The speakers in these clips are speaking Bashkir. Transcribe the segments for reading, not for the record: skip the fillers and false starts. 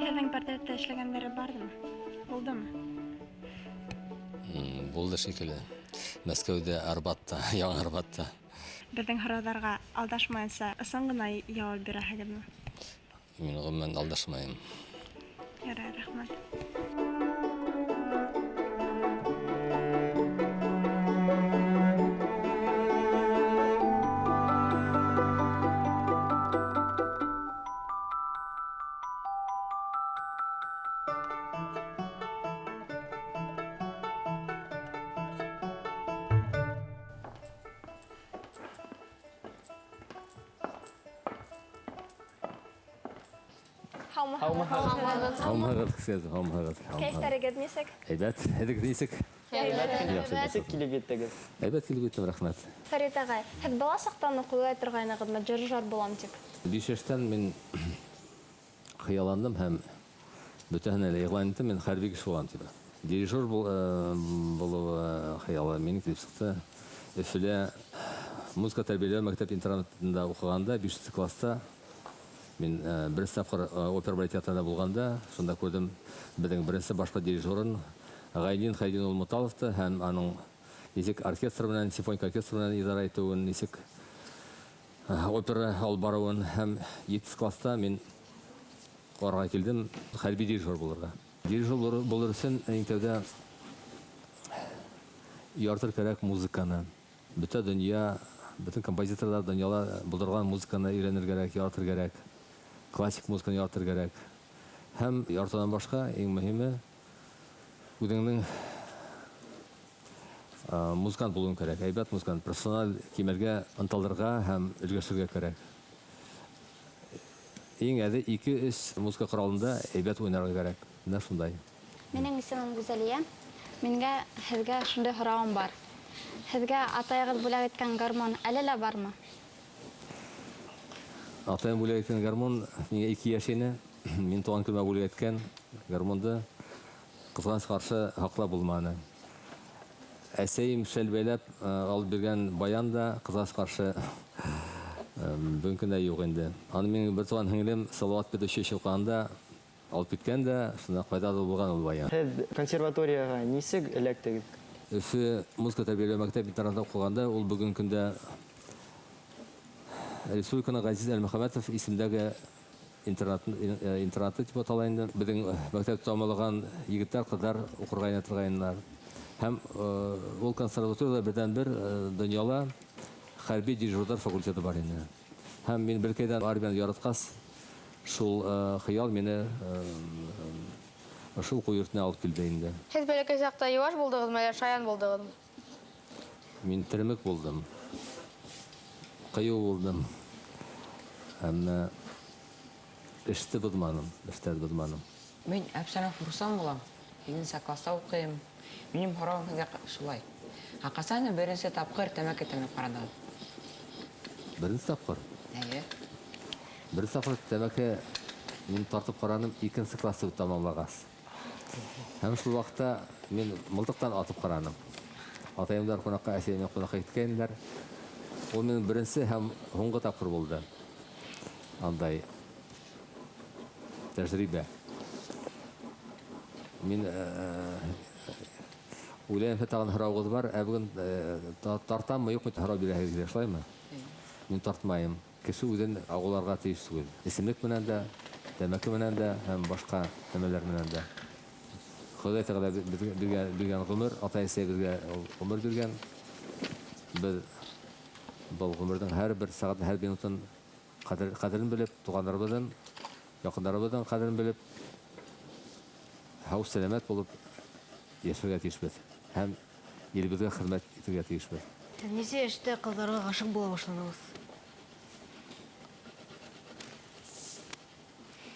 Һеҙҙең портретта эшләгәндәре барҙымы? Булдымы? Булды шикелле. Мәскәүҙә, Арбатта, Яңы Арбатта. Беҙҙең һорауҙарға алдашмайынса ысын ғына яуап бирәһегеҙме? Мин ғөмүмән алдашмайым. Ярай, рәхмәт. Һаумыһығыҙ. Һаумыһығыҙ, кескәй, һаумыһығыҙ. Кәйефтәрегеҙ нисек? Әйбәт. Һеҙҙеке нисек? Әйбәт. Нисек килеп еттегеҙ? Әйбәт килеп еттем, рәхмәт. Фәрит ағай, һеҙ бала саҡтан уҡ уйлай торғайнығыҙмы дирижер булам тип? 5 йәштән мин хыялландым һәм бөтәһенә лә иғлан иттем, мин хәрби кеше булам тип. Дирижер булыу хыялы минең килеп сыҡты. Өфөлә музыка тәрбиәләү мәктәп интернатында уҡығанда, 5 класста мин беренсе тапҡыр опера балет театрында булғанда, шунда күрҙем беҙҙең беренсе башҡа дирижерын Ғайнин Хәйдин улы Муталовты һәм аның нисек оркестр менән, симфоник оркестр менән идара итеүен, нисек опера алып барыуын. Һәм 7 класста мин ҡарарға килдем хәрби дирижер булырға. Дирижер булыр өсөн иң тәүҙә яратыр кәрәк музыканы. Бөтә донъя, бөтөн композиторҙар донъяла булдырған музыканы өйрәнер кәрәк, яратыр кәрәк. Классик музыканы яратыр кәрәк. Һәм яратыуҙан башҡа иң мөһиме үҙеңдең музыкант булыуың кәрәк. Әйбәт музыкант, профессиональ кимәлгә ынтылырға һәм өлгәшергә кәрәк. Иң әҙе ике-өс музыка ҡоралында әйбәт уйнарға кәрәк. Менә шундай. Минең исемем Гүзәлиә. Мингә һеҙгә шундай һорауым бар. Һеҙгә атайығыҙ бүләк иткән гармун әле лә бармы? Атайым бүләк иткән гармун миңә 2 йәш ине. Мин тыуған көнөмә бүләк иткән гармунды ҡыҙғаныс ҡаршы һаҡлап булманы. Әсәйем шәл бәйләп алып биргән баян да ҡыҙғаныс ҡаршы бөгөн көндә юҡ инде. Аны минең бер туған һеңлем Салауат педучилище уҡығанда алып киткән дә, шунда ҡайҙалыр булған ул баян. Һеҙ консерваторияға нисек эләктегеҙ? Өфө музыка тәрбиәләү мәктәп интернатында уҡығанда, ул бөгөн көндә Республиканың Ғәзиз Әлмөхәмәтов исемдәге интернаты тип атала инде. Беҙҙең мәктәп тамамлаған егеттәр, ҡыҙҙар уҡырға инә торғайнылар. Һәм ул консерваторияла берҙән-бер донъяла хәрби дирижерҙар факультеты бар ине. Һәм мин бер армияны яратҡас, шул хыял мине шул уҡыу йортона алып килде инде. Һеҙ бәләкәй саҡта йыуаш булдығыҙмы, әллә шаян булдығыҙмы? Мин теремек булдым. Ҡыйыу булдым. Әммә эште боҙманым, эштәрҙе боҙманым. Мин Әпсәнов Руслан булам. 7 класста уҡыйым. Минең һорауым һеҙгә шулай. Ә ҡасан беренсе тапҡыр тәмәке тәмләп ҡарадығыҙ? Беренсе тапҡыр? Эйе. Беренсе тапҡыр тәмәке мин тартып ҡараным 2 класты тамамлағас. Һәм шул ваҡытта мин мылтыҡтан атып ҡараным. Атайымдар ҡунаҡҡа, әсәйемдәр ҡунаҡҡа киткәйнеләр. Ул минең беренсе һәм һуңғы тапҡыр булды. Андай тәжрибә. Мин уйлайым, тағын һорауығыҙ бар. Ә бөгөн тартаммы, юҡмы һорау бирәһегеҙ килә, шулаймы? Мин тартмайым. Кеше үҙен ағыуларға тейеш түгел. Эсемлек менән дә, тәмәке менән дә һәм башҡа нәмәләр менән дә. Хоҙай Тәғәлә биргән ғүмер, атай-әсәй беҙгә ғүмер биргән. Беҙ был ғүмерҙең һәр бер сәғәтен, һәр минутын ҡәҙерен белеп, туғандарыбыҙҙың, яҡындарыбыҙҙың ҡәҙерен белеп, һау сәләмәт булып йәшәргә тейешбеҙ һәм илебеҙгә хеҙмәт итергә тейешбеҙ. Нисә йәштә ҡыҙҙарға ғашиҡ була башланығыҙ?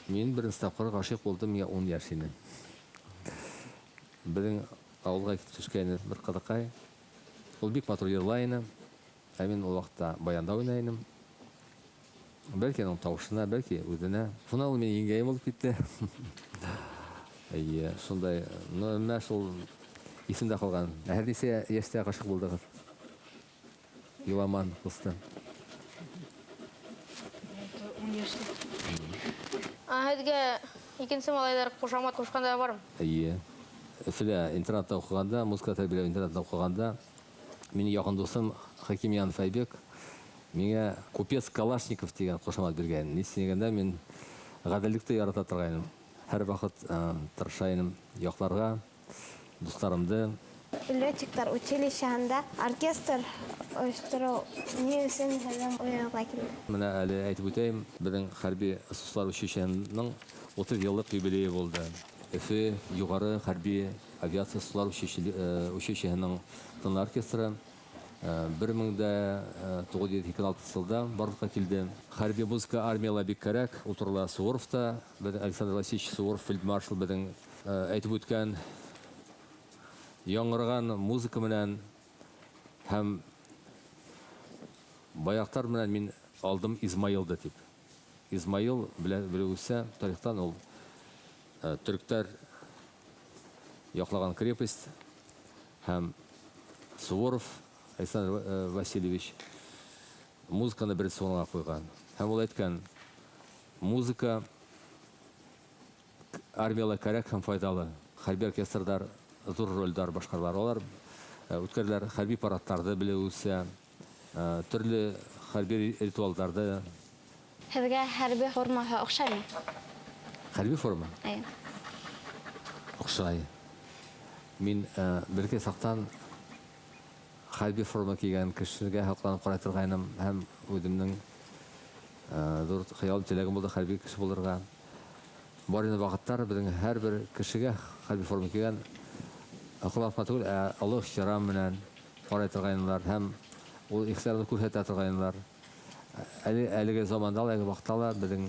Мин беренсе тапҡыр ғашиҡ булдым, миңә 10 йәш ине. Беҙҙең ауылға килеп төшкәйне бер ҡыҙыҡай. Ул бик матур йырлай ине. Ә мин ул ваҡытта баянда уйнай инем. Бәлки уның тауышына, бәлки үҙенә. Шунан ул минең еңгәйем булып китте. Эйе, шундай, ну, менә шул исемдә ҡалған. Ә һеҙ нисә йәштә ғашиҡ булдығыҙ? Юламан, ҡустым. 10 йәштә. Ә һеҙгә Икенсе малайҙар ҡушамат ҡушҡандар бармы? Эйе. Өфөлә интернатта уҡығанда, музыка тәрбиәләү интернатында уҡығанда, минең яҡын дуҫым Хакимьянов Айбек миңә Купец Калашников тигән ҡушамат биргән. Ни тигәндә, мин ғәҙеллекте ярата торғайным. Һәр ваҡыт тырыша инем яҡларға, дуҫтарымды. Летчиктар училищеһында оркестр ойоштороу ни өсөн һеҙҙең уйығыҙға килде? Менә әле әйтеп үтәйем, беҙҙең хәрби осослар училищеһының 30 йыллыҡ юбилейы булды. Өфө юғары хәрби авиация осослар училищеһының тын оркестры бер мең дә туғыҙ йөҙ һикһән алтынсы йылда барлыҡҡа килде. Хәрби музыка армияла бик кәрәк. Ул турала Суворов та, беҙҙең Александр Васильевич Суворов фельдмаршал беҙҙең әйтеп үткән яңғыраған музыка менән һәм баяҡтар менән мин алдым Измаилды тип. Измаил, белеүсә, тарихтан ул төрктәр яҡлаған крепость һәм Суворов Александр Васильевич музыканы беренсе урынға ҡуйған. Һәм ул әйткән, музыка армияла кәрәк һәм файҙалы. Хәрби оркестрҙар ҙур ролдәр башҡаралар. Улар үткәрәләр хәрби парадтарҙы белеүсә, төрлө хәрби ритуалдарҙы. Һеҙгә хәрби формаһы оҡшаймы? Хәрби форма? Эйе. Оҡшай. Мин бәләкәй саҡтан хәрби форма кейгән кешегә һоҡланып ҡарай торғайным һәм үҙемдең ҙур хыялым, теләгем булды хәрби кеше булырға. Бар ине ваҡыттар беҙҙең һәр бер кешегә хәрби форма кейгән һоҡланып ҡына түгел, ә оло ихтирам менән ҡарай торғайнылар һәм ул ихтирамды күрһәтә торғайнылар. Әлеге заманда ла, әлеге ваҡытта ла беҙҙең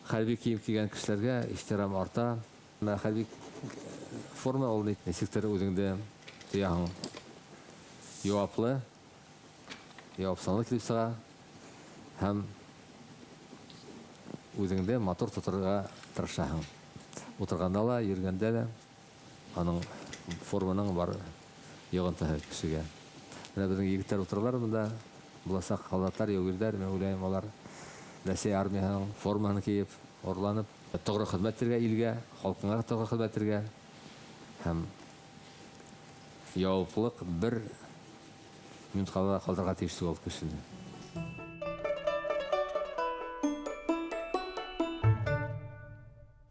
хәрби кейем кейгән кешеләргә ихтирам арта. Менә хәрби форма ул нисектер үҙеңде тояһың. Яуаплы, яуапсанлы килеп сыға һәм үҙеңде матур тоторға тырышаһың. Ултырғанда ла, йөрөгәндә лә аның форманың бар йоғонтоһо кешегә. Менә беҙҙең егеттәр ултыралар бында, буласаҡ һалдаттар, яугирҙәр, мин уйлайым, улар Рәсәй армияһының формаһын кейеп, орланып, тоғро хеҙмәт итергә илгә, халҡыңа тоғро хеҙмәт итергә һәм яуаплылыҡ бер минутҡа ла ҡалдырырға тейеш түгел кешене.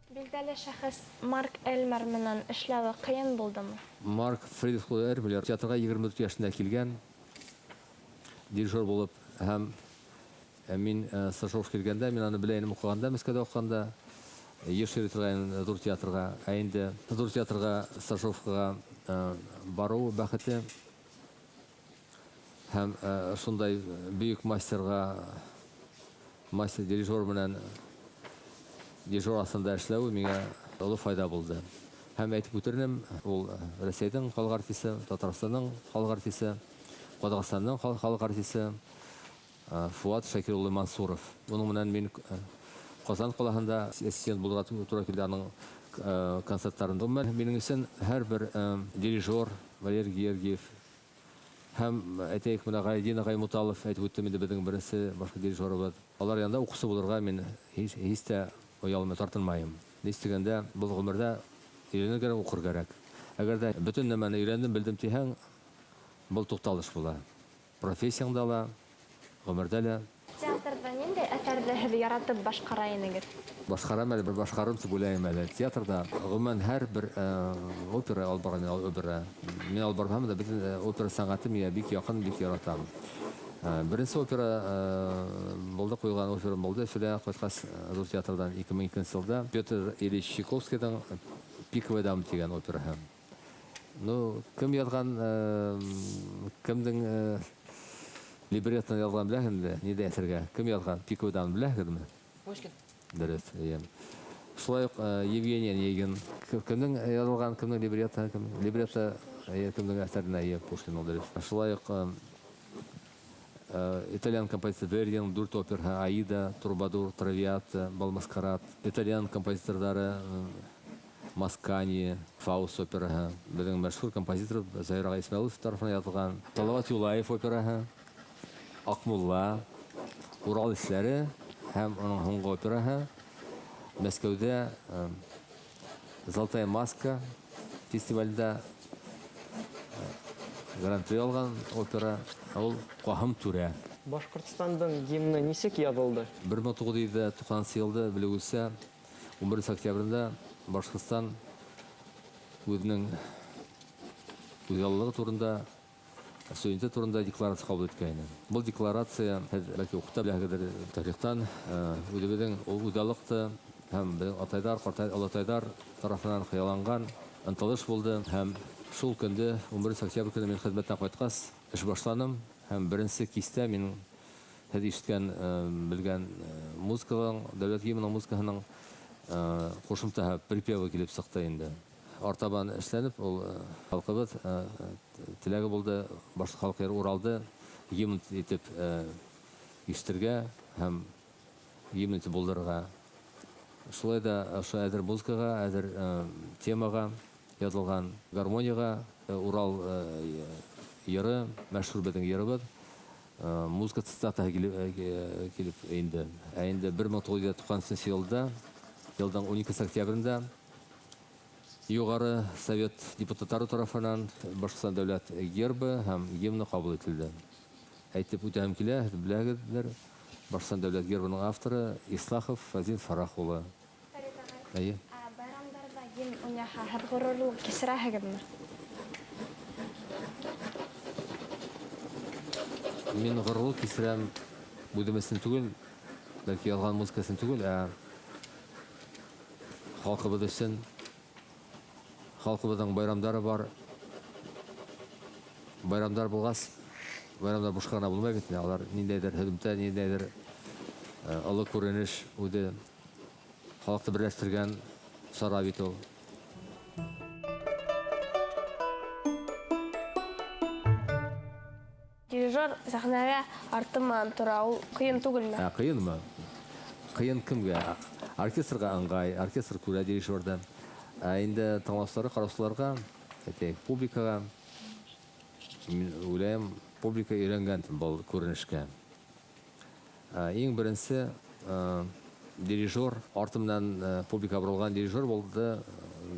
Билдәле шәхес Марк Элмер менән эшләүе ҡыйын булдымы? Марк Фридрих Элмер театрға 24 йәшендә килгән, дирижер булып, һәм мин стажировка килгәндә, мин аны белә инем уҡығанда, Мәскәүҙә уҡығанда, йыш йөрөй торғайным ҙур театрға. Ә инде ҙур театрға стажировкаға барыу бәхете һәм шундай бөйөк мастерға, мастер дирижер менән дирижер аҫтында эшләү миңә оло файҙа булды. Һәм әйтеп үтернем, ул Рәсәйҙең халыҡ артисы, Татарстандың халыҡ артисы, Ҡаҙағстандың халыҡ артисы Фуат Шакир улы Мансуров. Уның менән мин Ҡазан ҡалаһында ассистент булырға тура килде аның концерттарында. Ғөмүмән, минең өсөн һәр бер дирижер Валерий Гергиев һәм әйтәйек, менә Ғәйдин ағай Муталов әйтеп үттем инде, беҙҙең беренсе башҡа дирижерыбыҙ. Алар янында уҡыусы булырға мин һис тә оялмай, тартынмайым. Ни тигәндә, был ғүмерҙә өйрәнер кәрәк, уҡыр кәрәк. Әгәр ҙә бөтөн нәмәне өйрәндем, белдем тиһәң, был туҡталыш була. Профессияңда ла, ғүмерҙә лә. Театрҙа ниндәй әҫәрҙе һеҙ яратып башҡара инегеҙ? Башҡарам әле, бер башҡарым тип уйлайым әле. Театрҙа ғөмүмән һәр бер опера алып барған мин опера. Мин алып бармаһам да, бөтөн опера сәнғәте миңә бик яҡын, бик яратам. Беренсе опера булды, ҡуйылған опера булды. Өфөлә ҡайтҡас ҙур театрҙан ике мең икенсе йылда Петр Ильич Чайковскийҙың Пиковая дама тигән операһы. Ну, кем яҙған, кемдең либреттоны яҙған беләһеңме? Ниндәй әҫәргә? Кем яҙған? Пиковая дама беләһегеҙме? Пушкин. Дөрөҫ, эйе. Шулай уҡ Евгений Онегин. Кемдең яҙылған, кемдең либретто, кем либретто, эйе, кемдең әҫәренә, эйе, Пушкин ул дөрөҫ. Шулай уҡ итальян композитор Вердин, дүрт опера, Аида, Трубадур, Травиата, Балмаскарад. Итальян композиторҙары Маскани, Фауст операһы. Беҙҙең мәшһүр композитор Заһир ағай Исмәғилов тарафынан яҙылған Салават Юлаев операһы, Аҡмулла, Урал эшләре һәм уның һуңғы операһы Мәскәүҙә «Золотая маска» фестивалдә гран-при алған опера, ул «Ҡаһым Түрә». Башҡортостандың гимны нисек яҙылды? 1990 йылда белеүсә 11 октябрендә Башҡортостан үҙенең үҙаллылығы турында, суверенитет турында декларация ҡабул иткәйне. Был декларация, һеҙ бәлки уҡыта беләһегеҙҙер тарихтан, үҙебеҙҙең үҙаллыҡты һәм беҙҙең атайҙар, ҡартай, олатайҙар тарафынан хыялланған ынтылыш булды. Һәм шул көндө, 11 октябрь көнө мин хеҙмәттән ҡайтҡас эш башланым. Һәм беренсе кистә мин һеҙ ишеткән, белгән музыканың, дәүләт гимнының музыкаһының ҡушымтаһы, припевы килеп сыҡты инде. Артабан эшләнеп, ул халҡыбыҙ теләге булды, башҡа халыҡ йыры Уралды гимн итеп ишетергә һәм гимн итеп булдырырға. Шулай да ошо әҙер музыкаға, әҙер темаға яҙылған гармонияға Урал йыры, мәшһүр беҙҙең йырыбыҙ, музыка цитатаһы килеп инде. Ә инде 1993 йылда, йылдың 12 октябрендә Юғары Совет депутаттары тарафынан Башҡортостан дәүләт гербы һәм гимны ҡабул ителде. Әйтеп үтәһем килә, һеҙ беләһегеҙҙер, Башҡортостан дәүләт гербының авторы Ислахов Фазил Фарах улы. Әйе. Байрамдарҙа гимн уйнаһа, һеҙ ғорурлыҡ кисерәһегеҙме? Мин ғорурлыҡ кисерәм үҙем өсөн түгел, бәлки яҙған музыка өсөн түгел, ә халҡыбыҙ өсөн. Халҡыбыҙҙың байрамдары бар. Байрамдар булғас, байрамдар бушҡа ғына булмай бит инде. Алар ниндәйҙер һөҙөмтә, ниндәйҙер оло күренеш, үҙе халыҡты берләштергән сара бит ул. Дирижер сәхнәгә арты менән тора, ул ҡыйын түгелме? Ә, ҡыйынмы? Ҡыйын кемгә? Оркестрға ыңғай, оркестр күрә дирижерҙы. Ә инде тыңлаусыларға, ҡараусыларға, әйтәйек, публикаға, мин уйлайым, публика өйрәнгән был күренешкә. Иң беренсе дирижер, арты менән публика боролған дирижер булды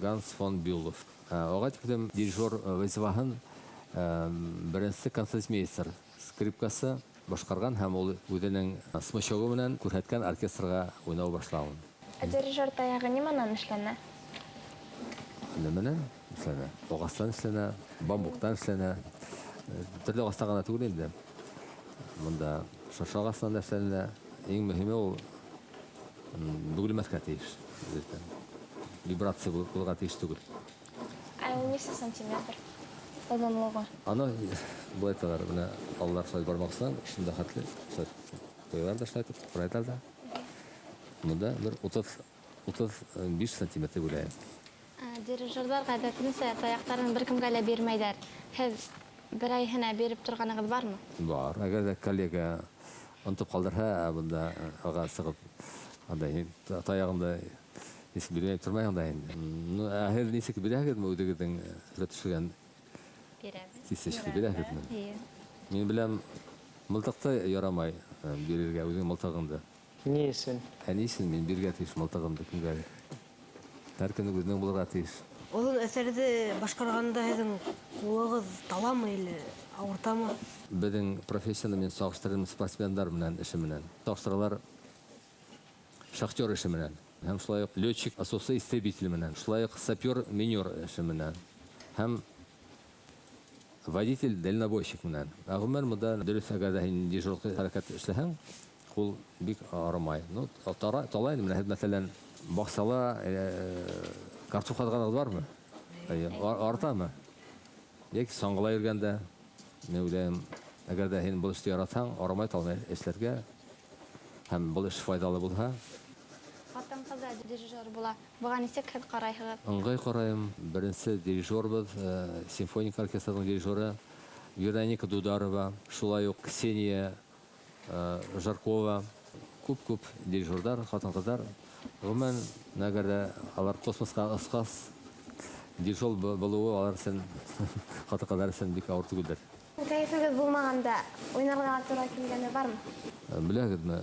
Ганс фон Бюлов. Уға тиклем дирижер вазифаһын беренсе концертмейстер скрипкасы башҡарған һәм ул үҙенең смычогы менән күрһәткән оркестрға уйнау башлауын. Ә дирижер таяғы нимәнән эшләнә? Нимәнән эшләнә? Ағастан эшләнә, бамбуктан эшләнә. Төрлө ағастан ғына түгел инде. Бында шыршы ағасынан да эшләнә. Иң мөһиме ул бөгөлмәҫкә тейеш. Вибрация булырға тейеш түгел. Ә ул нисә сантиметр оҙонлоғо? Аны былай әйтәләр, бына алалар шулай бармаҡсынан, шунда хәтле шулай ҡуялар да шулай итеп, ҡарайталар да. Бында бер 35 сантиметр тип уйлайым. Дирижерҙар ғәҙәтенсә таяҡтарын бер кемгә лә бирмәйҙәр. Һеҙ берәйһенә биреп торғанығыҙ бармы? Бар. Әгәр ҙә коллега онотоп ҡалдырһа, бында ага сығып, анда таяғымды нисек бирмәй тормайһың да инде. Ну, ә һеҙ нисек бирәһегеҙме үҙегеҙҙең һүрәт төшөргән? Бирәбеҙ. Кисеште бирәһегеҙме? Эйе. Мин беләм, мылтыҡты ярамай бирергә үҙең мылтығыңды. Ни өсөн? Ә ни өсөн мин бирергә тейеш мылтығымды кемгәлер? Һәр кемдең үҙенең булырға тейеш. Оҙон әҫәрҙе башҡарғанда һеҙҙең ҡулығыҙ таламы или ауыртамы? Беҙҙең профессияны мин сағыштырам спортсмендар менән эше менән. Сағыштыралар шахтер эше менән. Һәм шулай уҡ летчик, асосы истребитель менән. Шулай уҡ сапер, минер эше менән. Һәм водитель, дальнобойщик менән. Ә ғөмүмән бында дөрөҫ, әгәр ҙә һин дежур хәрәкәт эшләһәң, ҡул бик арымай. Ну, талай инде, менә һеҙ, мәҫәлән, баҡсала картоф ҡаҙғанығыҙ бармы? Эйе, артамы? Йәки саңғыла йөрөгәндә, мин уйлайым, әгәр ҙә һин был эште яратһаң, арымай талмай эшләргә һәм был эш файҙалы булһа. Ҡатын-ҡыҙ дирижер була. Быға нисек һеҙ ҡарайһығыҙ? Ыңғай ҡарайым. Беренсе дирижербыҙ, симфоник оркестрҙың дирижеры Вероника Дударова, шулай уҡ Ксения Жаркова, күп-күп дирижерҙар, ҡатын-ҡыҙҙар. Ғөмүмән, әгәр ҙә алар космосҡа осҡас, дирижер булыуы алар өсөн, ҡатын-ҡыҙҙар өсөн бик ауыр түгелдер. Кәйефегеҙ булмағанда уйнарға тура килгәне бармы? Беләһегеҙме,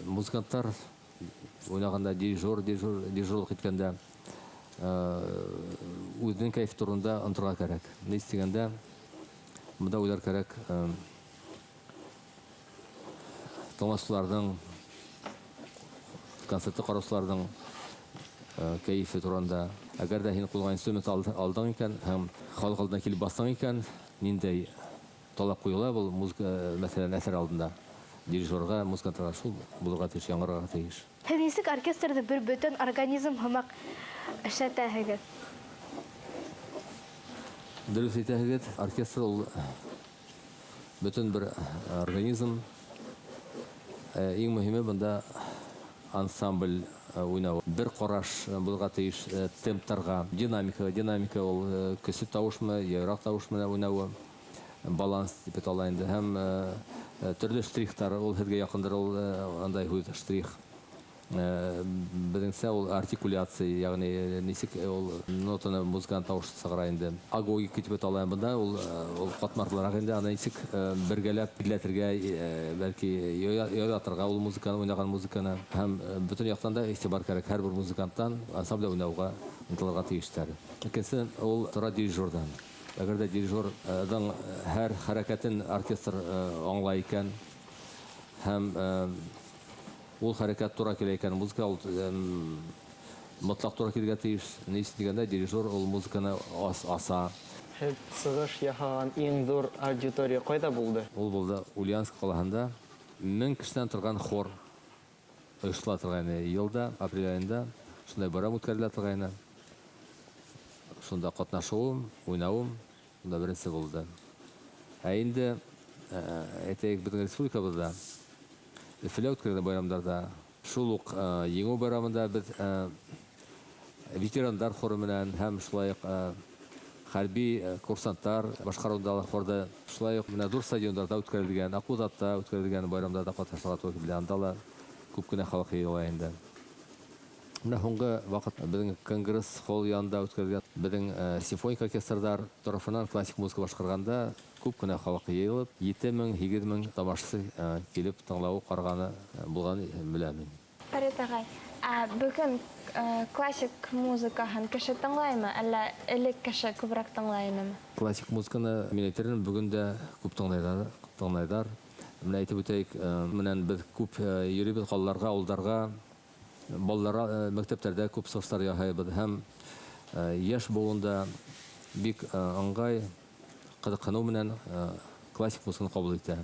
музыканттар Уйнағанда дирижер, дирижерлыҡ иткәндә үҙенең кәйеф турында онторға кәрәк. Ни тигәндә, бында уйлар кәрәк. Тыңлаусыларҙың, концертты ҡараусыларҙың кәйефе турында. Әгәр ҙә һин ҡулға инструмент алдың икән һәм халыҡ алдына килеп баҫтың икән, ниндәй талап ҡуйыла был музыка, мәҫәлән, әҫәр алдында дирижерға, музыканттарға шул булырға тейеш, яңғырарға тейеш. Һеҙ нисек оркестрҙы бер бөтөн организм һымаҡ эшләтәһегеҙ? Дөрөҫ әйтәһегеҙ, оркестр ул бөтөн бер организм. Иң мөһиме бында ансамбль уйнау. Бер ҡараш булырға тейеш темптарға, динамика, динамика ул көслө тауыш менән, яйыраҡ тауыш менән уйнауы, баланс тип атала инде. Һәм төрлө штрихтар, ул һеҙгә яҡындыр, ул андай һүҙ штрих. Беҙҙеңсә ул артикуляция, ягъни нисек ул нотаны музыкант тауышы сығара инде. Агогика тип атала бында, ул ҡатмарлыраҡ инде, аны нисек бергәләп бирләтергә, бәлки яйлатырға ул музыканы, уйнаған музыканы. Һәм бөтөн яҡтан да иғтибар кәрәк, һәр бер музыканттан ансамблдә уйнауға ынтылырға тейештәр. Икенсе, ул тора дирижерҙан. Әгәр ҙә дирижерҙың һәр хәрәкәтен оркестр аңлай икән һәм ул хәрәкәт тура килә икән, музыка ул мотлаҡ тура килергә тейеш. Ни өсөн тигәндә, дирижер ул музыканы аса. Һеҙ сығыш яһаған иң ҙур аудитория ҡайҙа булды? Ул булды Ульяновск ҡалаһында. 1000 кешенән торған хор ойошторола торғайны йылда, апрель айында. Шундай байрам үткәрелә торғайны. Шунда ҡатнашыуым, уйнауым шунда беренсе булды. Ә инде, әйтәйек, беҙҙең республикабыҙҙа Өфөлә үткәрелгән байрамдарҙа, шул уҡ Еңеү байрамында беҙ ветерандар хоры менән һәм шулай уҡ хәрби курсанттар башҡарыуындағы хорҙа, шулай уҡ менә ҙур стадиондарҙа үткәрелгән, Аҡбуҙатта үткәрелгән байрамдарҙа ҡатнашырға тура килде. Анда ла күп кенә халыҡ йыйыла инде. Менә һуңғы ваҡыт беҙҙең конгресс холл янында үткәрелгән беҙҙең симфоник оркестрҙар тарафынан классик музыка башҡарғанда күп кенә халыҡ йыйылып, 7000, 8000 тамашасы килеп тыңлауы ҡарағаны булған беләм мин. Фәрит ағай, ә бөгөн классик музыкаһын кеше тыңлаймы, әллә элек кеше күберәк тыңлай инеме? Классик музыканы мин әйтер инем, бөгөн дә күп тыңлайҙар. Менә әйтеп үтәйек, менән беҙ күп йөрөйбөҙ ҡалаларға, ауылдарға, балаларға, мәктәптәрҙә күп сығыштар яһайбыҙ һәм йәш быуында бик ыңғай ҡыҙыҡһыныу менән классик музыканы ҡабул итә.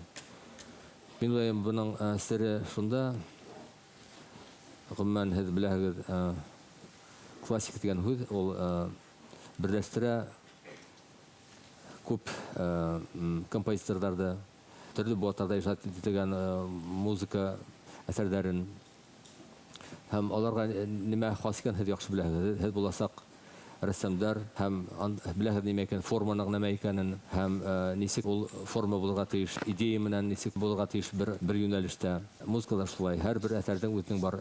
Мин уйлайым, бының сере шунда, ғөмүмән, һеҙ беләһегеҙ, классик тигән һүҙ ул берләштерә күп композиторҙарҙы, төрлө быуаттарҙа ижад ителгән музыка әҫәрҙәрен. Һәм аларға нимә хас икән, һеҙ яҡшы беләһегеҙ. Һеҙ буласаҡ рәссамдар һәм беләһегеҙ нимә икән, форманың нимә икәнен һәм нисек ул форма булырға тейеш, идея менән нисек булырға тейеш бер йүнәлештә. Музыкала шулай, һәр бер әҫәрҙең үҙенең бар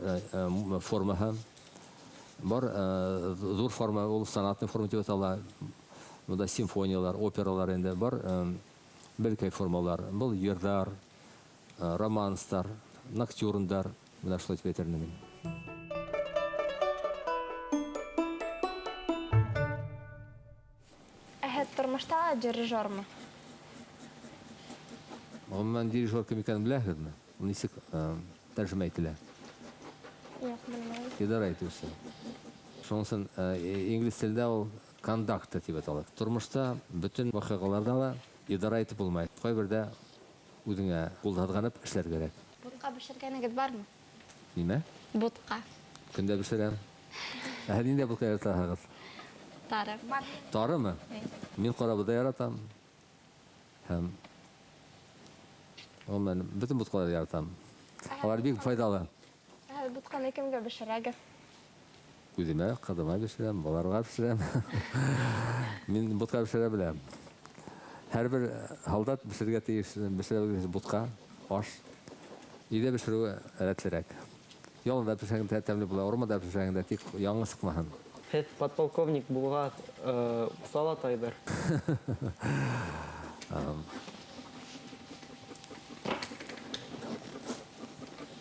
формаһы бар, ҙур форма, ул сонатный форма тип атала. Бында симфониялар, опералар инде бар, бәләкәй формалар. Был йырҙар, романстар, ноктюрндар, менә шулай тип әйтер инем мин. Ә һеҙ тормошта ла дирижермы? Ғөмүмән, дирижер кем икәнен беләһегеҙме? Ул нисек тәржемә ителә? Юҡ, белмәйем. Идара итеүсе. Шуның өсөн инглиз телендә ул кондактор тип атала. Тормошта бөтөн ваҡиғаларҙа ла идара итеп булмай. Ҡайһы берҙә үҙеңә ҡул һыҙғанып эшләр кәрәк. Бутҡа бешергәнегеҙ бармы? Нимә? Бутҡа. Көндә бешерәм. Ә һеҙ ниндәй бутҡа яратаһығыҙ? Тары. Тарымы? Эйе. Мин ҡара боҙай яратам. Һәм ғөмүмән, бөтөн бутҡаларҙы яратам. Алар бик файҙалы. Ә бутҡаны кемгә бешерәгеҙ? Үҙемә, ҡыҙыма бешерәм, балаларға бешерәм. Мин бутҡа бешерә беләм. Һәр бер һалдат бешерергә тейеш, бешерә белгән бутҡа, аш. Өйҙә бешереүе рәтлерәк. Яланда бешергәндә дә тәмле була, урманда бешергәндә тик яңы сыҡмаһын. Һеҙ подполковник булғас, уҫал атайҙыр.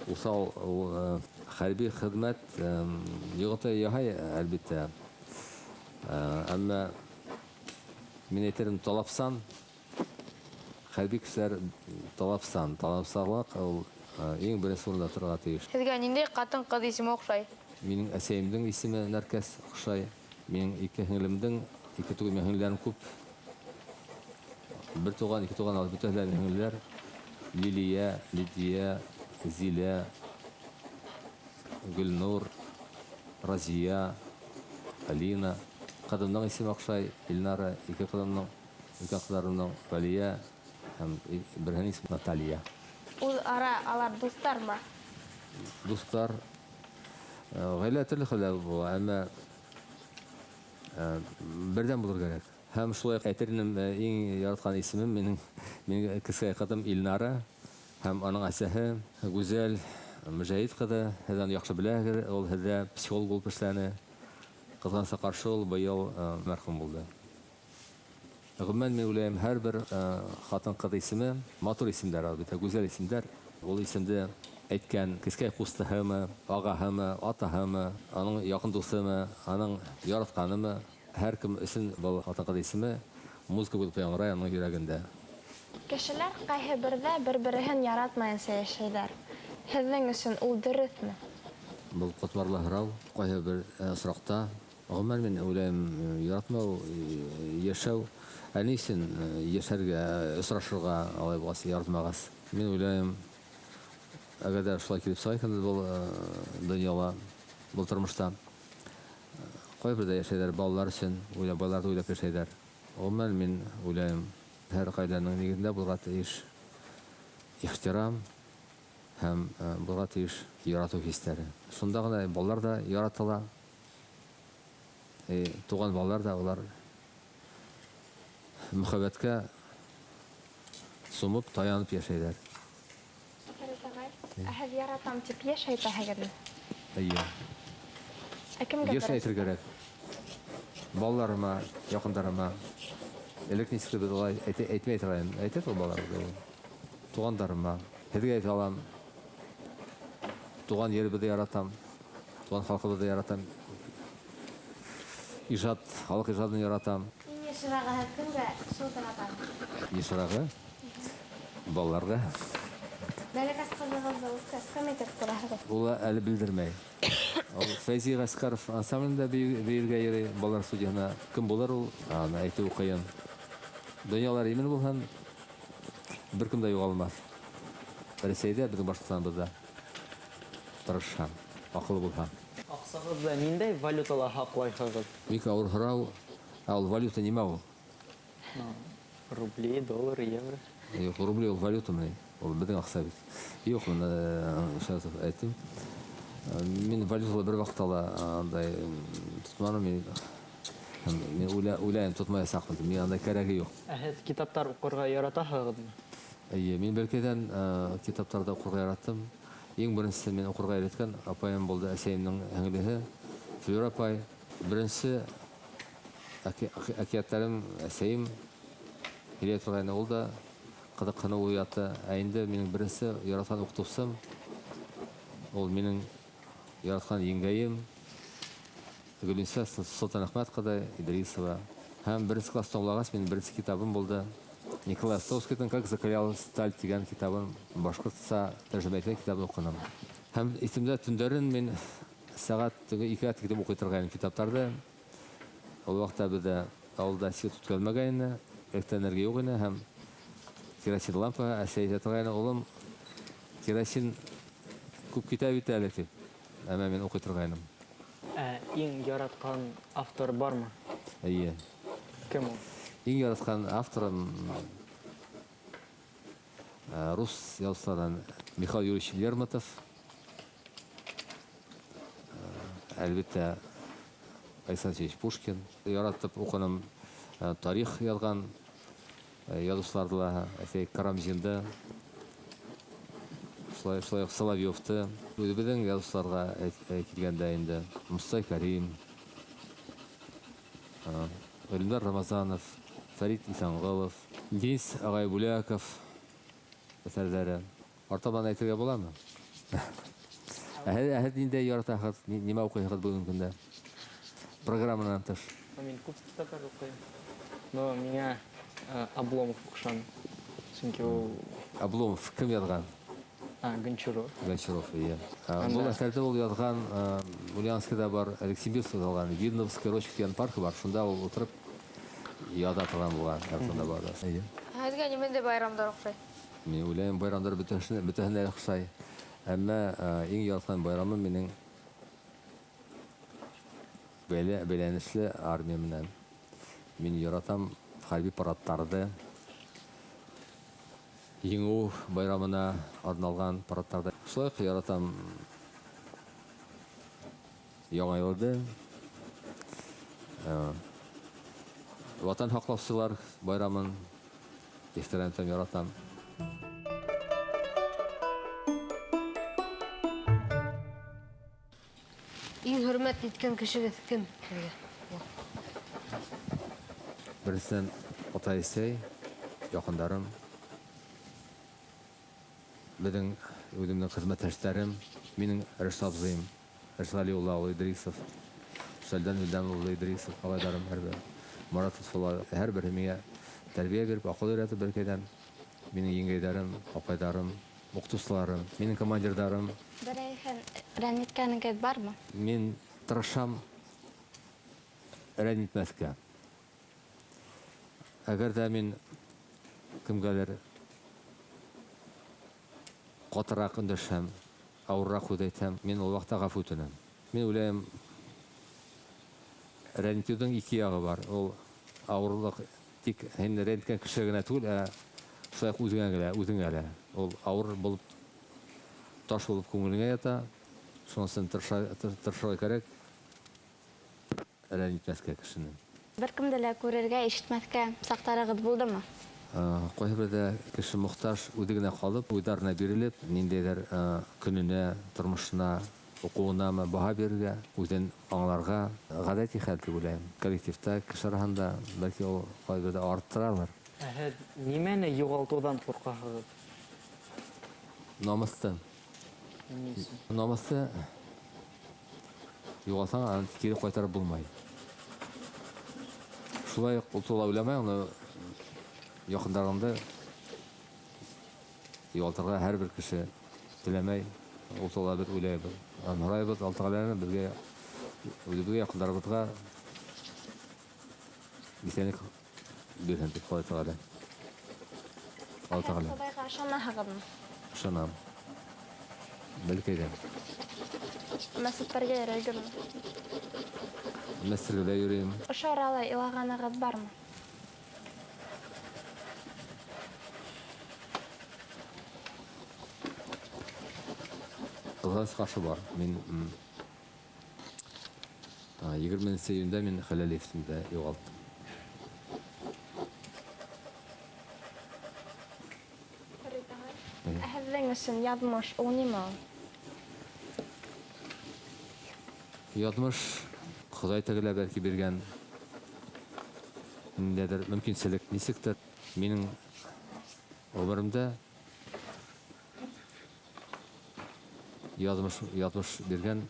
Уҫал ул Хәрби хеҙмәт йоғонто яһай, әлбиттә. Әммә мин әйтерем, талапсан, хәрби кешеләр талапсан, талапсанлыҡ ул иң беренсе урында торорға тейеш. Һеҙгә ниндәй ҡатын-ҡыҙ исеме оҡшай? Минең әсәйемдең исеме Нәркәс оҡшай. Минең ике һеңлемдең, ике түгел, минең һеңлеләрем күп. Бер туған, ике туған, алар бөтәһе лә һеңлеләр. Лилия, Лидия, Зилә, Гөлнур, Разия, Алина. Ҡыҙымдың исеме оҡшай, Илнара, ике ҡыҙымдың, өлкән ҡыҙҙарымдың Вәлиә һәм береһенең исеме Наталья. Үҙ ара алар дуҫтармы? Дуҫтар. Ғаилә төрлө хәлдә була, әммә берҙәм булыр кәрәк. Һәм шулай уҡ әйтер инем, иң яратҡан исемем минең, минең кескәй ҡыҙым Илнара һәм аның әсәһе Гүзәл Мөжәһит ҡыҙы. Һеҙ аны яҡшы беләһегеҙ, ул һеҙҙә психолог булып эшләне. Ҡыҙғанысҡа ҡаршы ул быйыл мәрхүм булды. Ғөмүмән, мин уйлайым, һәр бер ҡатын-ҡыҙ исеме матур исемдәр, әлбиттә, гүзәл исемдәр. Ул исемде әйткән кескәй ҡустыһымы, ағаһымы, атаһымы, аның яҡын дуҫымы, аның яратҡанымы, һәр кем өсөн был ҡатын-ҡыҙ исеме музыка булып яңғырай аның йөрәгендә. Кешеләр ҡайһы берҙә бер-береһен яратмайынса йәшәйҙәр. Һеҙҙең өсөн ул дөрөҫмө? Был ҡатмарлы һорау. Ҡайһы бер осраҡта, ғөмүмән, мин уйлайым, яратмау, йәшәү, ә ни өсөн йәшәргә, осрашырға алай булғас, яратмағас? Мин уйлайым, әгәр ҙә шулай килеп сыға икән был донъяла, был тормошта, ҡайһы берҙә йәшәйҙәр балалар өсөн, уйлап, балаларҙы уйлап йәшәйҙәр. Ғөмүмән, мин уйлайым, һәр ғаиләнең нигеҙендә булырға тейеш ихтирам һәм булырға тейеш яратыу хистәре. Шунда ғына балалар ҙа яратыла, туған балалар ҙа улар мөхәббәткә сумып, таянып йәшәйҙәр. Фәрит ағай, ә һеҙ яратам тип йәш әйтәһегеҙме? Эйе. Ә кемгә Йәш әйтер кәрәк. Балаларыма, яҡындарыма. Элек нисек беҙ улай әйтмәй торайым. Әйтә ул балаларыбыҙ. Туғандарыма. Һеҙгә әйтә алам. Туған еребеҙҙе яратам. Туған халҡыбыҙҙы яратам. Ижад, халыҡ ижадын яратам. Иң йышырағы һеҙ кемгә шылтыратаһығыҙ? Йышырағы? Балаларға. Бәләкәс ҡыҙығыҙҙы үҫкәс кем итеп күрәһегеҙ? Ул әле белдермәй. Ул Фәйзи Ғәскәров ансамблендә бейергә йөрөй, балалар студияһына. Кем булыр ул? Аны әйтеү ҡыйын. Донъялар имен булһын, бер кем дә юғалмаҫ. Рәсәйҙә, беҙҙең Башҡортостаныбыҙҙа тырышһаң, аҡыллы булһаң. Аҡсағыҙҙы ниндәй валютала һаҡлайһығыҙ? Бик ауыр һорау. Ә ул валюта нимә ул? Рубли, доллар, евро. Юҡ, рубли ул валютамы ни? Ул беҙҙең аҡса бит. Юҡ, мин әйттем. Мин валютала бер ваҡытта ла андай тотманым. Мин уйлайым, тотмаясаҡмын. Мин андай кәрәге юҡ. Ә һеҙ китаптар уҡырға яратаһығыҙмы? Эйе, мин бәләкәйҙән китаптарҙы уҡырға яраттым. Иң беренсе мин уҡырға өйрәткән апайым булды, әсәйемдең һеңлеһе Флюра апай. Беренсе әкиәттәрем әсәйем һөйләй торғайны, ул да ҡыҙыҡһыныу уятты. Ә инде минең беренсе яратҡан уҡытыусым, ул минең яратҡан еңгәйем Гөлниса Солтанәхмәт ҡыҙы Идрисова. Һәм беренсе класс тамамлағас, минең беренсе китабым булды. Николай Островскийҙың «Как закалял сталь» тигән китабын башҡортса тәржемә иткән китабын уҡыным. Һәм иҫемдә, төндәрен мин сәғәт төнгө икегә тиклем уҡый торғайным китаптарҙы. Ул ваҡытта беҙҙә ауылда свет үткәрелмәгәйне, электр энергия юҡ ине, һәм керосин лампа, әсәй әйтә торғайны, улым, керосин күп китә бит әле тип. Әммә мин уҡый торғайным. Ә иң яратҡан автор бармы? Эйе. Кем ул? Иң яратҡан авторым рус яҙыусыларҙан Михаил Юрьевич Лермонтов. Әлбиттә, Александр Сергеевич Пушкин. Яратып уҡыным тарих яҙған яҙыусыларҙы ла, әйтәйек, Карамзинды, шулай уҡ Соловьевты. Үҙебеҙҙең яҙыусыларға килгәндә инде Мостай Кәрим, Ғилмдар Рамазанов, Фәрит Иҫәнғолов, Денис ағай Бүләков әҫәрҙәре. Артабан әйтергә буламы? Ә һеҙ ниндәй яратаһығыҙ, нимә уҡыйһығыҙ бөгөнгө көндә? Программанан тыш. Мин күп китаптар уҡыйым. Но миңә Обломов оҡшаны. Сөнки ул Обломов кем яҙған? Гончаров. Гончаров, иә. Был әҫәрҙе ул яҙған, Ульяновскиҙа бар, Александровскиҙа алған, Видновская роща тигән паркы бар, шунда ул ултырып яҙа торған булған, шунда бар. Эйе. Һеҙгә ниндәй байрамдар оҡшай? Мин уйлайым, байрамдар бөтәһенә оҡшай. Әммә иң яратҡан байрамым минең бәйләнешле армия менән. Мин яратам хәрби парадтарҙы. Еңеү байрамына арналған парадтарҙы. Шулай уҡ яратам Яңа йылды. Ватан һаҡлаусылар байрамын ихтирам итәм, яратам. Иң хөрмәт иткән кешегеҙ кем һеҙгә? Беренсенән, атай-әсәй, яҡындарым, беҙҙең үҙемдең хеҙмәттәштәрем, минең Рәшит абзыйым, Рәшит Ғәлиулла улы Идрисов, Сәлдән Вилдан улы Идрисов, ағайҙарым һәр бер, Марат Лотфулла, һәр береһе миңә тәрбиә биреп, аҡыл өйрәтеп бер-икәйҙән. Минең еңгәйҙәрем, апайҙарым, уҡытыусыларым, минең командирҙарым. Берәйһен рәнйеткәнегеҙ бармы? Мин тырышам рәнйетмәҫкә. Әгәр ҙә мин кемгәлер ҡатыраҡ өндәшһәм, ауырыраҡ һүҙ әйтһәм, мин ул ваҡытта ғәфү үтенәм. Мин уйлайым, рәнйетеүҙең ике яғы бар. Ул ауырлыҡ тик һин рәнйеткән кешегә генә түгел, ә шулай уҡ үҙеңә лә. Ул ауыр булып, таш булып күңелеңә ята. Шуның өсөн тырышырға кәрәк рәнйетмәҫкә кешене. Бер кемде лә күрергә, ишетмәҫкә саҡтарығыҙ булдымы? Ҡайһы берҙә кеше мохтаж үҙе генә ҡалып, уйҙарына бирелеп, ниндәйҙер көнөнә, тормошона, уҡыуынамы баһа бирергә, үҙен аңларға ғәҙәти хәл тип уйлайым. Коллективта, кеше араһында бәлки ул ҡайһы берҙә арттыралыр. Ә һеҙ нимәне юғалтыуҙан ҡурҡаһығыҙ? Намыҫты. Нисе? Намыҫты юғалтһаң, аны кире ҡайтарып булмай. Шулай уҡ ул турала уйламай, уны яҡындарыңды юғалтырға һәр бер кеше теләмәй. Ул турала беҙ уйлайбыҙ. Һорайбыҙ Алла Тәғәләне, беҙгә, үҙебеҙгә, яҡындарыбыҙға иҫәнлек бирһен тип Хоҙай Тәғәлә. Алла Тәғәлә. Хоҙайға ышанаһығыҙмы? Ышанам. Бәләкәйҙән. Мәсеттәргә йөрөйһөгөҙмө? Мәсеттәргә лә йөрөйөм. Ошо арала илағанығыҙ бармы? Ҡыҙғаныс ҡаршы бар. Мин егерменсе июндә мин хәләл ефетемде юғалттым. Ә һеҙҙең өсөн яҙмыш ул нимә ул? Яҙмыш Хоҙай Тәғәлә бәлки биргән ниндәйҙер мөмкинселек, нисектер минең ғүмеремдә яҙмыш биргән,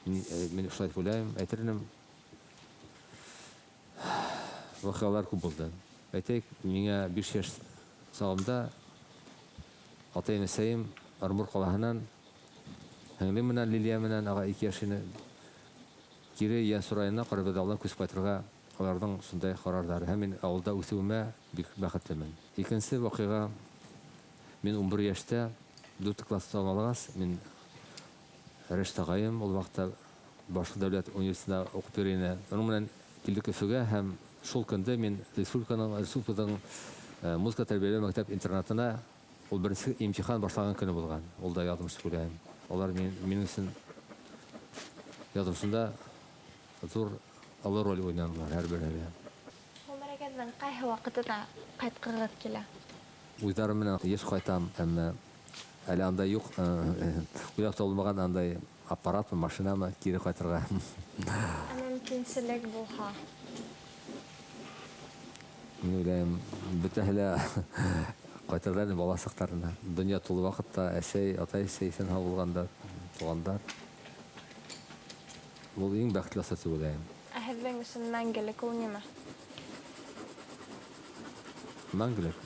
мин шулай тип уйлайым, әйтер инем, ваҡиғалар күп булды. Әйтәйек, миңә 5 йәш сағымда атайым, әсәйем Ырымбур ҡалаһынан һеңлем менән Лилия менән аға 2 йәш ине кире Йәнсур районына Ҡарабәҙ ауылына күсеп ҡайтырға уларҙың шундай ҡарарҙары. Һәм мин ауылда үҫеүемә бик бәхетлемен. Икенсе ваҡиға, мин 11 йәштә дүрт класс тамамлағас, мин Рәшит ағайым ул ваҡытта Башҡорт дәүләт университетында уҡып йөрөй ине. Уның менән килдек Өфөгә һәм шул көндө мин республиканың музыка тәрбиәләү мәктәп интернатына ул беренсе имтихан башлаған көнө булған. Ул да яҙмыш тип уйлайым. Улар минең өсөн яҙмышында ҙур оло роль уйнанылар һәр береһе. Ғүмерегеҙҙең ҡайһы ваҡытына ҡайтҡығыҙ килә? Уйҙарым менән йыш ҡайтам, әммә әле андай юҡ, уйлап табылмаған андай аппаратмы, машинамы кире ҡайтырға. Ә мөмкинселек булһа? Мин уйлайым, бөтәһе лә ҡайтырҙар инде бала саҡтарына. Донъя тулы ваҡытта әсәй, атай, әсәй иҫән һау булғанда туғандар. Ул иң бәхетле осор дип уйлайым. Ә һеҙҙең өсөн мәңгелек ул нимә? Мәңгелек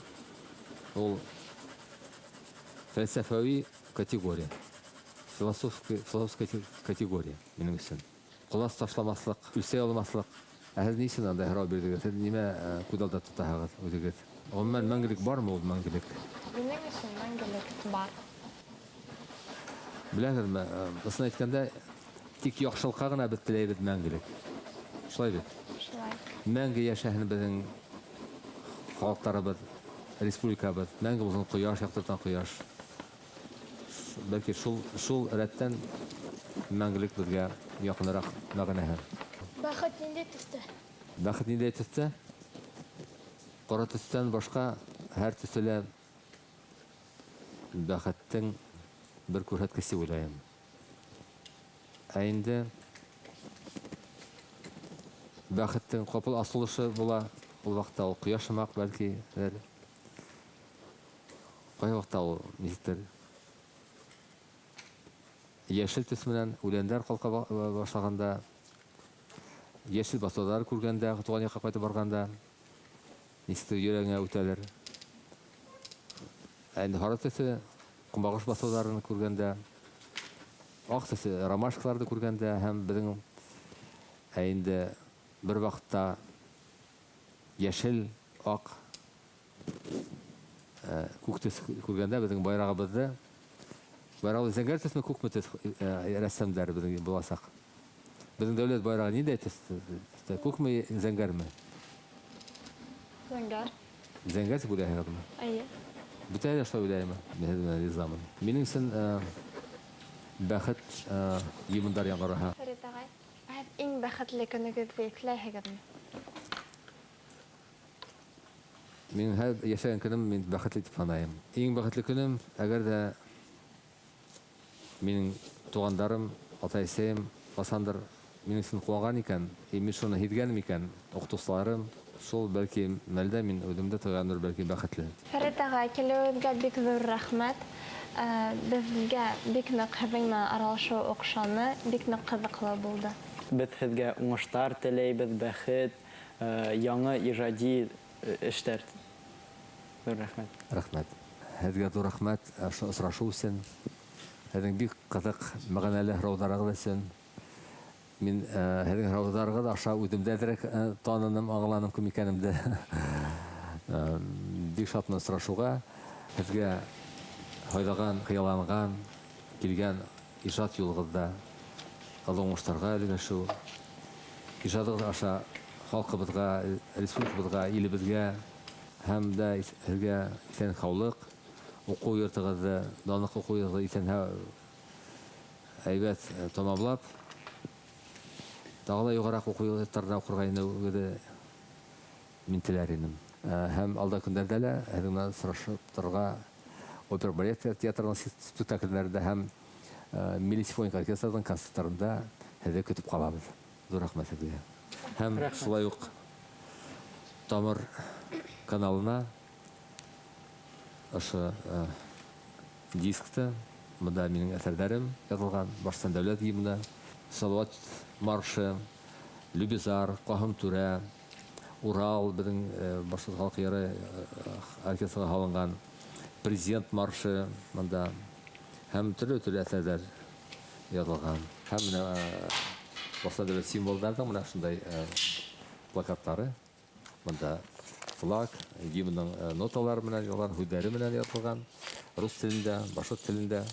ул фәлсәфәви категория, философская категория минең өсөн. Ҡолас ташламаҫлыҡ, үлсәй алмаҫлыҡ. Ә һеҙ ни өсөн андай һорау бирҙегеҙ? Һеҙ нимә күҙ алда тотаһығыҙ үҙегеҙ? Ғөмүмән, мәңгелек бармы ул мәңгелек? Минең өсөн мәңгелек бар. Беләһегеҙме, ысын әйткәндә, тик яҡшылыҡҡа ғына беҙ теләйбеҙ мәңгелек. Шулай бит? Шулай. Мәңге йәшәһен беҙҙең халыҡтарыбыҙ, республикабыҙ. Мәңге булһын ҡояш, яҡтыртҡан ҡояш. Бәлки шул рәттән мәңгелек беҙгә яҡыныраҡ мәғәнәһе. Бәхет ниндәй төҫтә? Бәхет ниндәй төҫтә? Ҡара төҫтән башҡа һәр төҫтә лә бәхеттең бер күрһәткесе уйлайым. Ә инде бәхеттең ҡапыл асылышы була, ул ваҡытта ул ҡояш һымаҡ, бәлки, ҡайһы ваҡытта ул нисектер йәшел төҫ менән үләндәр ҡалҡа башлағанда, йәшел баҫыуҙар күргәндә, тыуған яҡҡа ҡайтып барғанда, нисектер йөрәгеңә үтәлер. Ә инде һары төҫө көнбағыш баҫыуҙарын күргәндә, аҡ төҫө ромашкаларҙы күргәндә һәм беҙҙең ә инде бер ваҡытта йәшел, аҡ, күк төҫ күргәндә беҙҙең байрағыбыҙҙы, байрағыбыҙ зәңгәр төҫмө, күкме төҫ рәссамдар беҙҙең буласаҡ. Беҙҙең дәүләт байрағы ниндәй төҫ? Күкме, зәңгәрме? Зәңгәр. Зәңгәр тип уйлайһығыҙмы? Эйе. Бөтәһе лә шулай уйлаймы? Мин һеҙ менән ризамын. Минең өсөн бәхет гимндар яңғыраһа. Фәрит ағай, һеҙ иң бәхетле көнөгөҙҙө иҫләйһегеҙме? Минең һәр йәшәгән көнөм мин бәхетле тип һанайым. Иң бәхетле көнөм, әгәр ҙә минең туғандарым, атай-әсәйем ҡасандыр минең өсөн ҡыуанған икән, мин шуны һиҙгәнем икән, уҡытыусыларым, шул бәлки мәлдә мин үҙемде тойғандыр, бәлки бәхетле. Фәрит ағай, килеүегеҙгә бик ҙур рәхмәт. Беҙгә бик ныҡ һеҙҙең менән аралашыу оҡшаны, бик ныҡ ҡыҙыҡлы булды. Беҙ һеҙгә уңыштар теләйбеҙ, бәхет, яңы ижади эштәр. Ҙур рәхмәт. Рәхмәт. Һеҙгә ҙур рәхмәт ошо осрашыу өсөн. Һеҙҙең бик ҡыҙыҡ, мәғәнәле һорауҙарығыҙ өсөн. Мин һеҙҙең һорауҙарығыҙ аша үҙемде әҙерәк таныным, аңланым кем икәнемде. Бик шатмын осрашыуға. Һеҙгә һайлаған, хыялланған, килгән ижад юлығыҙҙа оло уңыштарға өлгәшеү, ижадығыҙ аша халҡыбыҙға, республикабыҙға, илебеҙгә һәм дә һеҙгә иҫән-һаулыҡ, уҡыу йортоғоҙҙо, данлыҡлы уҡыу йортоғоҙҙо иҫән-һау һәйбәт тамамлап, тағы ла юғараҡ уҡыу йорттарына уҡырға инеүегеҙҙе мин теләр инем. Һәм алда көндәрҙә лә һеҙҙең менән осрашып торорға опера балет театрының спектакльдәрендә һәм милли симфоник оркестрҙың концерттарында һеҙҙе көтөп ҡалабыҙ. Ҙур рәхмәт һеҙгә. Һәм Рәхмәт. шулай уҡ Тамыр каналына ошо дискты, бында минең әҫәрҙәрем яҙылған, Башҡортостан дәүләт гимны, Салауат маршы, Любизар, Ҡаһым Түрә, Урал, беҙҙең башҡорт халыҡ йыры оркестрға һалынған, Президент маршы бында һәм төрлө-төрлө әҫәрҙәр яҙылған. Һәм бына Башҡортостан дәүләт символдарҙың бына шундай плакаттары. Бында флаг, гимнның ноталары менән яҙылған, һүҙҙәре менән яҙылған, рус телендә, башҡорт телендә.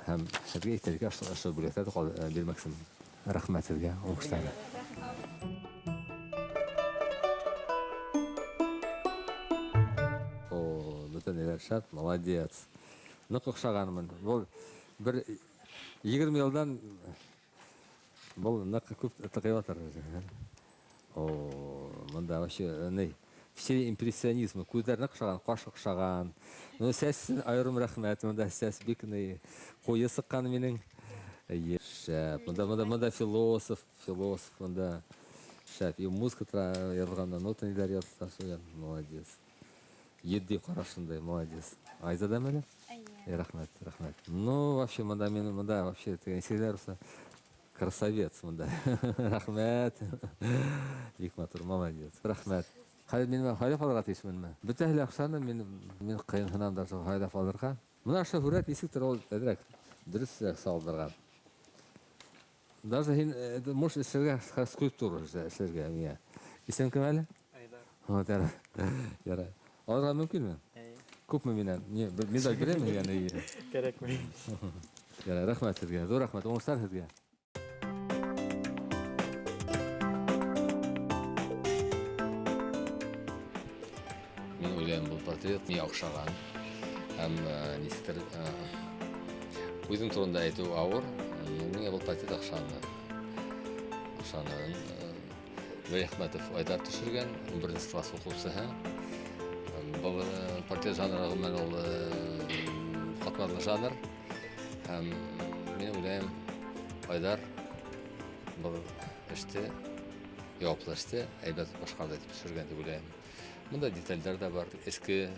Һәм һеҙгә иҫтәлеккә ошо бүләктәрҙе бирмәксемен. Рәхмәт һеҙгә, уңыштар. О, бөтә ниләр шәп, молодец. Ныҡ оҡшағанмын. Был бер егерме йылдан был ныҡ күп тыҡыйып ятыр. О, мында вообще ни, все импрессионизмы, күҙҙәр ныҡ оҡшаған, ҡаш оҡшаған. Ну, сәс айырым рәхмәт, мында сәс бик ни ҡуйы сыҡҡан минең. Эйе, шәп. Мында, мында, мында философ, философ, мында шәп. И музыка яҙылған, нота ниләр яҙылған, молодец. Етди ҡарашындай, молодец. Айзада әле? Эйе. Рәхмәт, рәхмәт. Ну, вообще, мында мин мында вообще теге нисекләр булса, красавец мында. Рәхмәт. Бик матур, молодец. Рәхмәт. Хәзер мин һайлап алырга тиешменме? Бөтәһе лә охшаны, мин кыенһынам даже һайлап алырга. Менә шул һүрәт ничектер ул әзрәк дөресрәк салдырган. Даже һин можешь эшләргә скульптура эшләргә миңа. Исем кем әле? Айдар. Вот, ярай. Ярай. Алырга мөмкинме? Әйе. Күпме миннән? Не, бер медаль бирәме яны? Кәрәкми. Ярай, рәхмәт сезгә. Зур рәхмәт, уңышлар сезгә. Мин уйлыйм, бу портрет миңа охшаган. Һәм ничектер үзем турында әйтү авыр, но миңа бу портрет охшады. Охшады. Вәлиәхмәтов Айдар төшергән, 11 класс укучысы. Был портрет жанры гомумән ул катлаулы жанр. Һәм мин уйлыйм, Айдар был эште, яуаплы эште әйбәт башкарды дип төшергән дип уйлыйм. Монда детальләр дә бар, эчке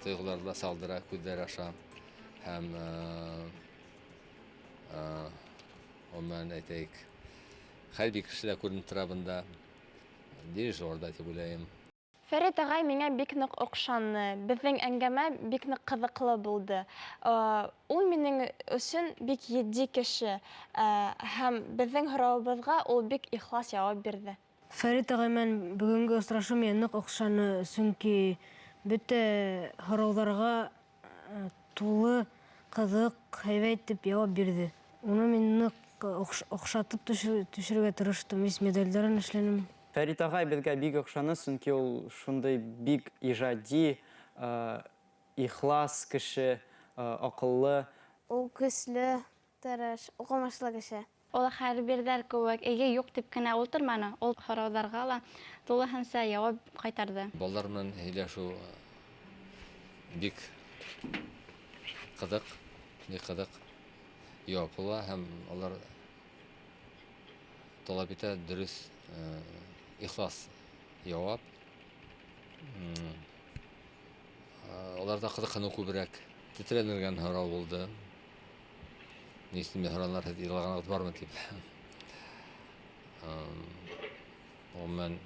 тойгылар да салдыра күҙҙәр аша. Һәм гомумән әйтәйек, хәрби кеше дә күренеп тора бында, дирижер да дип уйлыйм. Фәрит ағай миңә бик ныҡ оҡшаны. Беҙҙең әңгәмә бик ныҡ ҡыҙыҡлы булды. Ул минең өсөн бик етди кеше. Һәм беҙҙең һорауыбыҙға ул бик ихлас яуап бирҙе. Фәрит ағай менән бөгөнгө осрашыу миңә ныҡ оҡшаны, сөнки бөтә һорауҙарға тулы, ҡыҙыҡ, һәйбәт итеп яуап бирҙе. Уны мин ныҡ оҡшатып төшөрөргә тырыштым, весь медальдәрен эшләнем. Фәрит ағай беҙгә бик оҡшаны, сөнки ул шундай бик ижади, ихлас кеше, аҡыллы. Ул көслө, тырыш, уҡымышлы кеше. Ул хәрбирҙәр кеүек эйе юҡ тип кенә ултырманы, ул һорауҙарға ла тулыһынса яуап ҡайтарҙы. Балалар менән һөйләшеү бик ҡыҙыҡ, бик ҡыҙыҡ яуап була һәм улар талап итә дөрөҫ, ихлас яуап. Уларҙа ҡыҙыҡһыныу күберәк. Тетрәндергән һорау булды. Ни өсөн мин һоралар, һеҙ илағанығыҙ бармы тип. Ғөмүмән,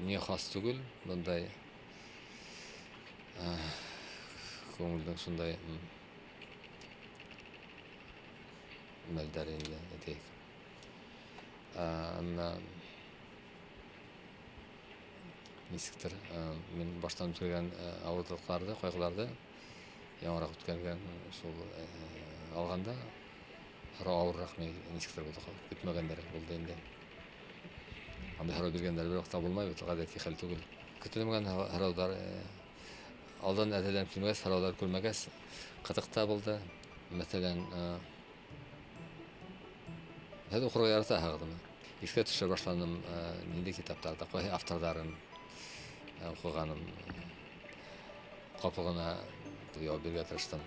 миңә хас түгел бындай, күңелдең шундай мәлдәре инде, әйтәйек. Әммә нисектер, мин баштан үткәргән ауырлыҡларҙы, ҡайғыларҙы яңыраҡ үткәргән шул алғанда һорау ауырыраҡ миңә нисектер булды, көтмәгәндәрәк булды инде. Андай һорау биргәндәр бер ваҡытта булмай бит, ғәҙәти хәл түгел. Көтөлмәгән һорауҙар, алдан әҙерләнеп килмәгәс, һорауҙар күрмәгәс, ҡыҙыҡ та булды. Мәҫәлән, һеҙ уҡырға яратаһығыҙмы? Иҫкә төшә башланым, ниндәй китаптарҙы, ҡайһы авторҙарын уҡығаным, ҡапыл ғына яуап бирергә тырыштым.